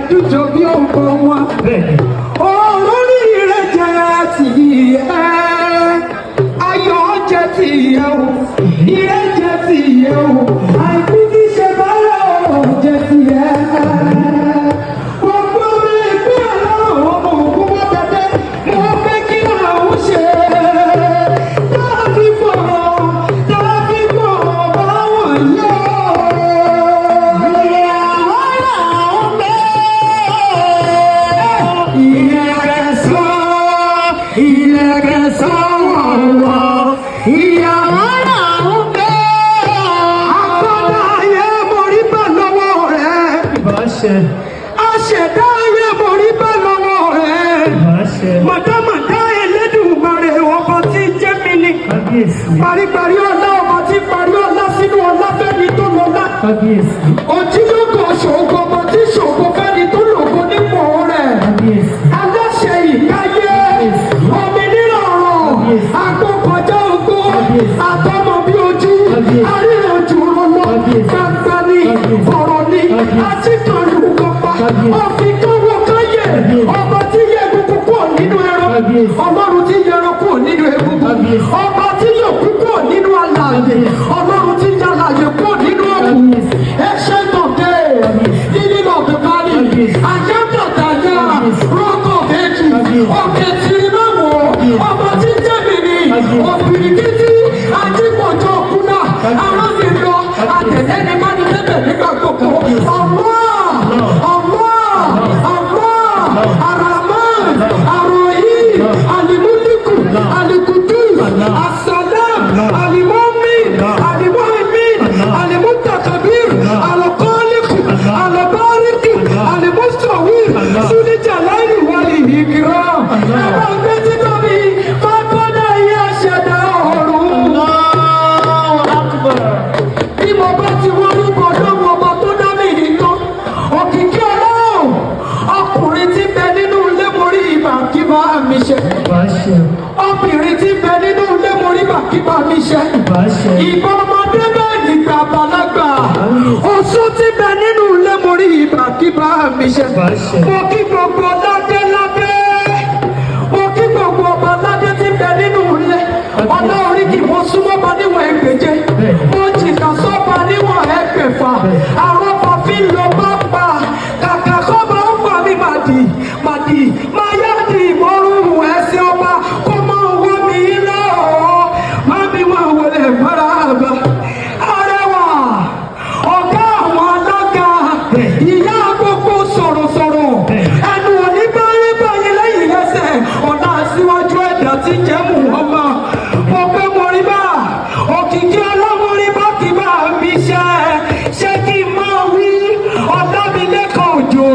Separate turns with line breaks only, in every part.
Ẹ̀dùjọ bí ọkọ wọn.
Bẹ́ẹ̀ni.
Olórí rẹ̀ jẹ́ tìyẹ́, ayọ̀ jẹ́ tìyẹ́ o, ire jẹ́ tìyẹ́ o, àìkú tí ṣe báyọ̀ jẹ́ tìyẹ́. Gbogbo mi bí ọlọ́run ọmọ ògùn wọ́n tẹ́tẹ́, mo fẹ́ kí làwọn ṣe. Táàfin pọ̀, táàfin pọ̀ báwọn yọ.
Ìyàwó là ń gbé.
Ìlẹ̀kẹ̀ sọ, ìlẹ̀kẹ̀ sọ wọ̀wọ̀,
Ìyàwó là ń gbé.
Akọ́dá ayé mo rí bá lọ́wọ́ rẹ̀.
Ìbáṣẹ.
Aṣẹ̀dá ayé mo rí bá lọ́wọ́ rẹ̀.
Ìbáṣẹ.
Màdámàdá Elédùmarè, ọba tí jẹ́ mi ni.
Kábíyèsí.
Paríparí ọlá, ọba tí parí ọlá sínú ọlá fẹ́ni tó lọ́lá.
Kábíyèsí.
Òjìlógo ṣògo, ọba tí ṣògo fẹ́ni tó lògo nípò rẹ̀.
Kábíyèsí.
Aláṣẹ ìkáyé, òmìnira ọ̀rọ̀, agbókọjá ogbó, àtọmọ bí ojú, aríranjú rọlọ, gbangba ni, ọ̀rọ̀ ni, ajíkanlù kọpa, ọ̀fikànwọ́ káyè, ọba tí yẹ egungun kúrò nínú ẹran, ọlọ́run tí yẹ ẹran kúrò nínú egungun, ọba tí yẹ òkú kúrò nínú alààyè, ọlọ́run tí yẹ alààyè kúrò nínú òkú. Ancient of Days, Lily of the Valley, I am that I am, Rock of Ages, òkè tìrì náà wọ̀, ọba tí jẹ́ mi ni, òbìrìkìtì, ajípọ̀jọ́ òkúta, arábìnrin àtẹ̀lẹ́ni má ní lẹ́bẹ̀ nígbà gbogbo. Allah, Allah, Allah, Arahman, Arahim, Alimuliku, Alikudus, Asalam, Alimomin, Alimohimin, Alimutakabir, Alukoliku, Alubariku, Alimusawir, Sulijalali wali Ikram. Ẹ bá ń gbé títóbi, fákọ́dá yẹ ṣẹ̀dá ọ̀run.
Allahu Akbar.
Bí mo bá ti wọ́n orúkọ lọ́wọ́ ọba tó dá mi nìkan, òkìkí ọlọ́run, ọkùnrin tí bẹ nínú ilé, mo rí ibà kí bá mi ṣe.
Ìbáṣẹ.
Obìnrin tí bẹ nínú ilé, mo rí ibà kí bá mi ṣe.
Ìbáṣẹ.
Ìbọn ọmọdé bẹ́ẹ̀ nígbà àgbàlagbà. Oṣù tí bẹ nínú ilé, mo rí ibà kí bá mi ṣe.
Ìbáṣẹ.
Mo kí gbogbo ládé ládé. Mo kí gbogbo ọba ládé tí bẹ nínú ilé. Ọlá orí kì mo súnmọ́ bá níwọ̀n 600. Mo jìnnà sọ́ba níwọ̀n 600. Àwọn ọba fi ń lọ bá pa. Kàkà kọ́ bá ń pa mí màdì màdì máa yá di ìmọ̀rún ẹ̀sìn ọba kó máa wọ́ mi lọ́ọ̀. Má mi wá wọlé mọ́ra àbá. Arẹwà, ọ̀gá àwọn alága, ìyá gbogbo sọ̀rọ̀sọ̀rọ̀, ẹnu òní báyé báyé lẹ́yìn ẹsẹ̀, ọ̀nà àṣìwájú ẹ̀dá tí jẹ́ Muhammad. Mo pé mo rí bá, òkìkí ọlọ́mọrí bá kì bá mi ṣe, ṣé kí n máa wí, Ọlámilékan Òjò,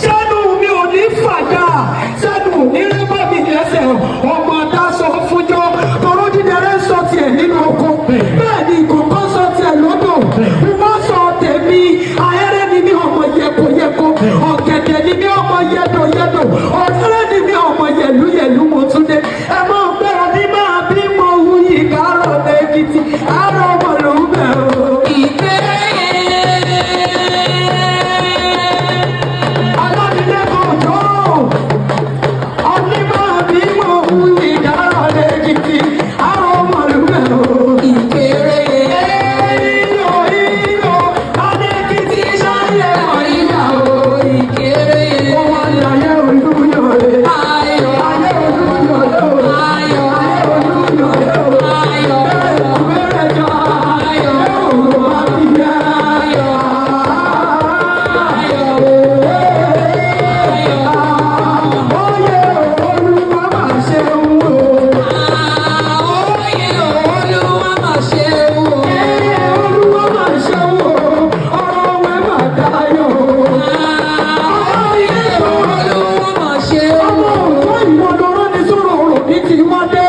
sẹ́nu mi ò ní fàjà, sẹ́nu ò ní rẹ́ bá mi lẹ́sẹ̀, ọmọ adáṣọ fúnjọ́, tọrọ dídẹrẹ́ sọ tiẹ̀ nínú oko, bẹ́ẹ̀ ni ìkọ̀kọ́ sọ tiẹ̀ lọ́dọ̀, mo sọ tèmi, ahẹ́rẹ́ ni mí, ọmọ yẹkoyẹko, ọ̀gẹ̀dẹ̀ ni mí, ọmọ yẹdọ̀yẹdọ̀, ọ̀rẹ́rẹ́ ni mí, ọmọ yẹlúyẹlú. Mo tún dé, ẹ máa bẹ̀rẹ̀ ní máa bí mo wuyì kárọ̀ lẹ́kìtì, àárọ̀ ọmọ lòún bẹ̀ o. Ọlámilékan Òjó, ọní máa bí mo wuyì kárọ̀ lẹ́kìtì, àárọ̀ ọmọ lòún bẹ̀ o. Iyọ̀ iyọ̀, Adékìtì ṣáyẹ̀ wọ̀ ìyá o. Ó wá ní ayé olúyọ̀lé. Ayé olúyọ̀lé o. Ayé olúyọ̀lé o. Bẹ́ẹ̀ bẹ́ẹ̀ jọ. Ayé òwò àbíyá. Oyè Olúwa máa ṣe ń wò. Olúwa máa ṣe ń wò. Ọ̀rọ̀ wẹ́ máa dayọ̀. Ayé ọmọ òjò, ìwọ lọ́rọ́ ní sọ̀rọ̀ ọ̀rọ̀ ní ti wá dé.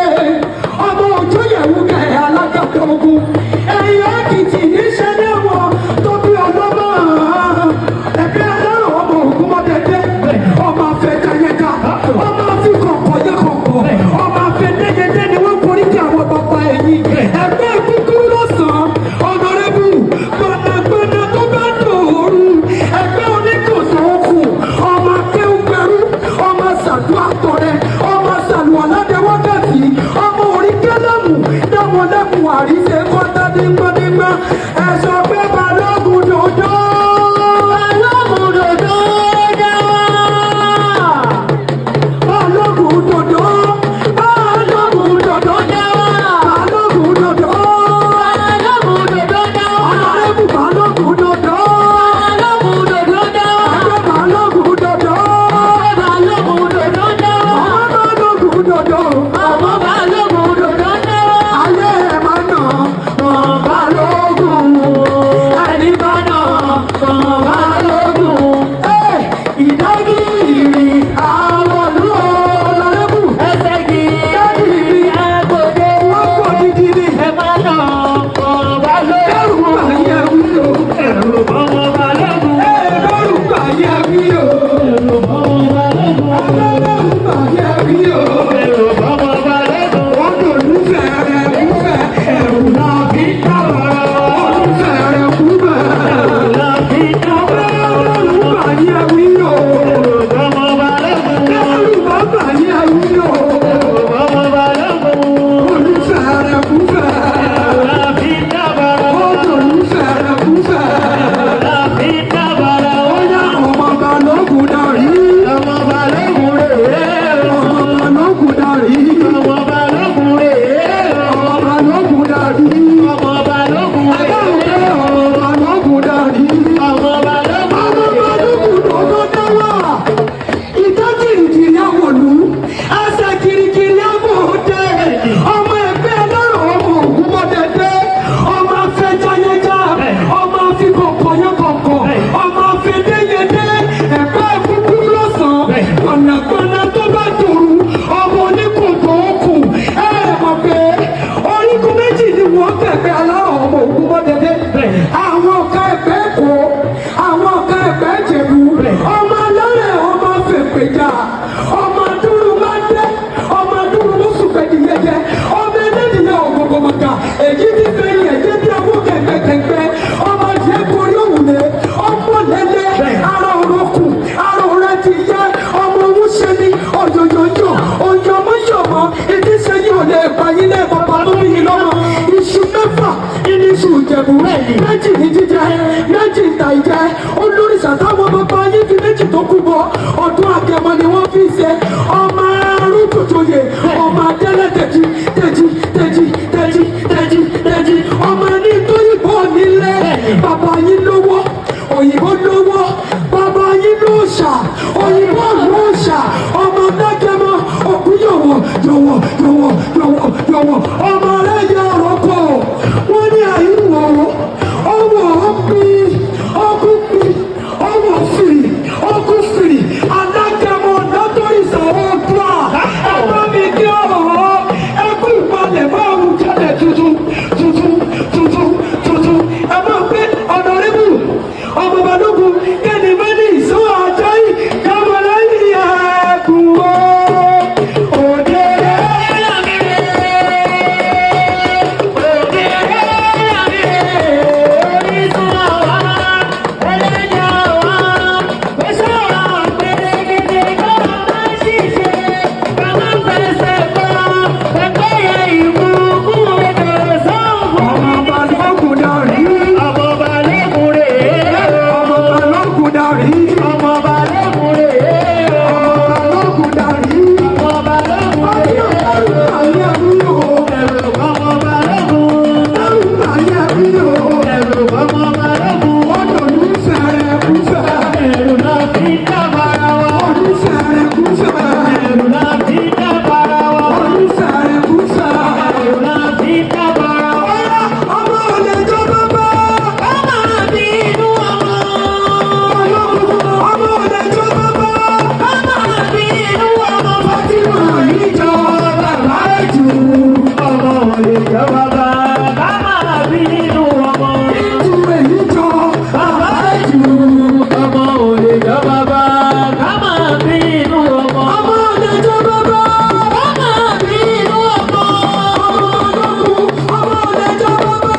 Ọmọ òjò yẹ̀wù kẹ̀ alágàtọ̀ ogun. Ẹ̀yìn Èkìtì níṣẹ́ lẹ́wọ̀n tó bí ọlọ́mọ. Ẹ̀bí alárò ọmọ ògùn mọ́tẹ́tẹ́. Ọmọ afẹ́jayẹta. Ọmọ afikọ̀kọ̀ yẹkọ̀kọ̀. Ọmọ afẹ́dẹ́yẹdẹ́ ni wọ́n forí kí àwọn bàbá ẹ̀yìn. Ẹgbẹ́ kúkúrú lọ́sàn-án. Ọ̀nàrẹ́bù gbọ̀nàgbọ̀nà tó bá dòoru. Ẹgbẹ́ oníkòtò okùn. Ọ̀nàrẹ́bù Àríṣe kọ́tà dígbọ́dígbọ́. Ẹ sọ pé Balógun dòdò.
Balógun dòdò dá wá.
Balógun dòdò. Balógun dòdò
Dá wá.
Balógun dòdò.
Balógun dòdò dá wá.
Ọ̀nàrẹ́bù Balógun dòdò.
Balógun dòdò dá wá.
Àjọ Balógun dòdò.
Balógun dòdò dá wá.
Ọmọ Balógun dòdò.
Ọmọ Balógun dòdò dá wá.
Ayé ẹ̀ máa nà mọ̀ Balógun.
Ẹni bá nà mọ̀ Balógun.
Ẹ̀, ìdágìrì àwọn olú ọ̀nàrẹ́bù.
Ẹsẹ̀ gírí agbóde.
Wọ́n kò dídí ní.
Ẹ má nà mọ̀
Ẹrù
Balógun.
bàyẹ̀ wí o.
Ẹ̀rù bọ́mọ Balógun.
Ẹ̀rù bàyẹ̀ wí o.
Ẹ̀rù bọ́mọ Balógun.
Ẹ̀rù bàyẹ̀ wí o.
Ẹ̀rù bọ́mọ Balógun.
Olùfẹ́ rẹ̀ kúfẹ́, ẹ̀rù la fi dábàá. Olùfẹ́ rẹ̀ kúfẹ́.
Ẹ̀rù la fi dábàá.
Ẹ̀rù bàyẹ̀ wí o.
Ẹ̀rù bọ́mọ Balógun.
Ẹ̀rù bàyẹ̀ wí o.
Ẹ̀rù bọ́mọ Balógun.
Olùfẹ́ rẹ̀ kúfẹ́.
Ẹ̀rù la fi dábàá.
Olùfẹ́ rẹ̀ kúfẹ́.
Ẹ̀rù la fi dábàá.
Ó yá ọmọ Balógun darí.
Ọmọ Balógun rèé o.
Ọmọ Balógun darí.
Ọmọ Balógun rèé o.
Ọmọ Balógun darí.
Ọmọ Balógun rèé o.
Ọmọ Balógun darí.
Ọmọ Balógun
Ọmọ
rèé o.
Balógun dòdò dáwà. Ìtọ́ kìrìkìrì àwọ̀lú. Ẹsẹ̀ kìrìkìrì àwọ̀dẹ. Ọmọ ẹgbẹ́ ẹlọ́rọ̀ ọmọ ògún mọ́dẹ́dẹ́. Ọmọ afẹ́jáyéjá. Ọmọ afikọ̀kọ̀ yọkọ̀kọ̀. Ọmọ afẹ́déyédé. Ẹ̀gbẹ́ kúkú lọ́sàn-án. Gbọ̀nàgbọ̀nà tó bá dòru. Ọmọ oníkòkò okùn. Ẹ mọ̀ pé orígun méjì ni wọ́n tẹ̀gbẹ́ alárọ̀ ọmọ ògún mọ́dẹ́dẹ́. Àwọn ọ̀ka ẹ̀gbẹ́ Èkó, àwọn ọ̀ka ẹ̀gbẹ́ Ìjẹ̀bú, ọmọ alárẹ̀ ọmọ fèpèjà, ọmọ adúrú máa ń dẹ́, ọmọ adúrú mọ́sùn fẹ̀dìyẹjẹ, ọmọ ẹlẹ́dìyẹ ọ̀gọ̀gọ̀mọ̀gà, èyí ti fẹ́ yẹ̀ jẹ́ bí ọwọ́ kẹ̀kẹ́kẹ̀kẹ́, ọmọ adìẹ gorí òwúlé, ọmọ lẹ́lẹ́, ara ọ̀rọ̀ kù, ara ọ̀rẹ́ ti yẹ, ọmọ owó ṣe ni ọ̀yọ̀yọ̀yọ̀, ọ̀yọ̀mọ̀yọ̀mọ̀, ìdí ṣe yìí ò lè pa yín lẹ́ bàbá tó bí yín lọ́mọ, iṣu mẹ́fà ìní iṣu Ìjẹ̀bú, méjì ní jíjẹ, méjì ìta ìjẹ, olóríṣà táwọn bàbá yín fi méjì tó kú bọ, ọdún àgẹmọ ni wọ́n fi ṣe, ọmọ arúgbòjòyè, ọmọ adẹ́lẹ̀ tẹ̀jì, tẹ̀jì, tẹ̀jì, tẹ̀jì, tẹ̀jì, tẹ̀jì, ọmọ ẹni tó yìnbọn nílé, bàbá yín lówó, òyìnbó lówó, bàbá yín lóòṣà, òyìnbó lóòṣà, ọmọ dákẹ́mọ, òkú yọ̀wọ̀, yọ̀wọ̀, yọ̀wọ̀, yọ̀wọ̀, yọ̀wọ̀, ọmọ rẹ̀ yẹ ọ̀rọ̀ kọ̀, wọ́n ní àyíwọ̀ ọwọ́ bí ọkùn bí ọwọ́ fìrì ọkùn fìrì alágẹmọ lọ́tọ̀ ìsàwọ̀ ọdúnà ẹgbẹ́ mi kí ọ̀rọ̀ ẹkú ìpalẹ̀ máa wù kálẹ̀ tuntun tuntun tuntun tuntun ẹ máa pé ọ̀nàrẹ́bù ọmọ Balógun kẹ́ni mẹ́ni ìsọ àjọ yìí kàmọ́lá yìí ẹ̀kún òde rẹ̀. Ọmọ Balógun darí.
Ọmọ Balógun rèé o.
Ọmọ Balógun darí.
Ọmọ Balógun rèé o.
Ọmọ Balógun darí.
Ọmọ Balógun rèé o. Ẹ̀rù ọmọ Balógun. Ẹ̀rù ọmọ Balógun. Ẹ̀rù la fi dábàrà wa. Ẹ̀rù la fi dábàrà wa. Ẹ̀rù la fi dábàrà wa. Ọmọ bí inú ọmọ. Ọmọ bí inú ọmọ. Ọmọ ò lè jọ bàbá. Bàbá bí inú ọmọ. Bàbá jù. Ọmọ ò lè jọ bàbá. Bàbá bí inú ọmọ.
Ọmọ lè jọ bàbá.
Bàbá bí inú ọmọ.
Ọmọ lè jọ bàbá.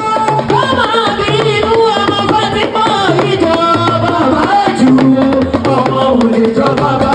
Bàbá bí inú ọmọ. Fatima ìjọ bàbá jù. Ọmọ ò lè jọ bàbá.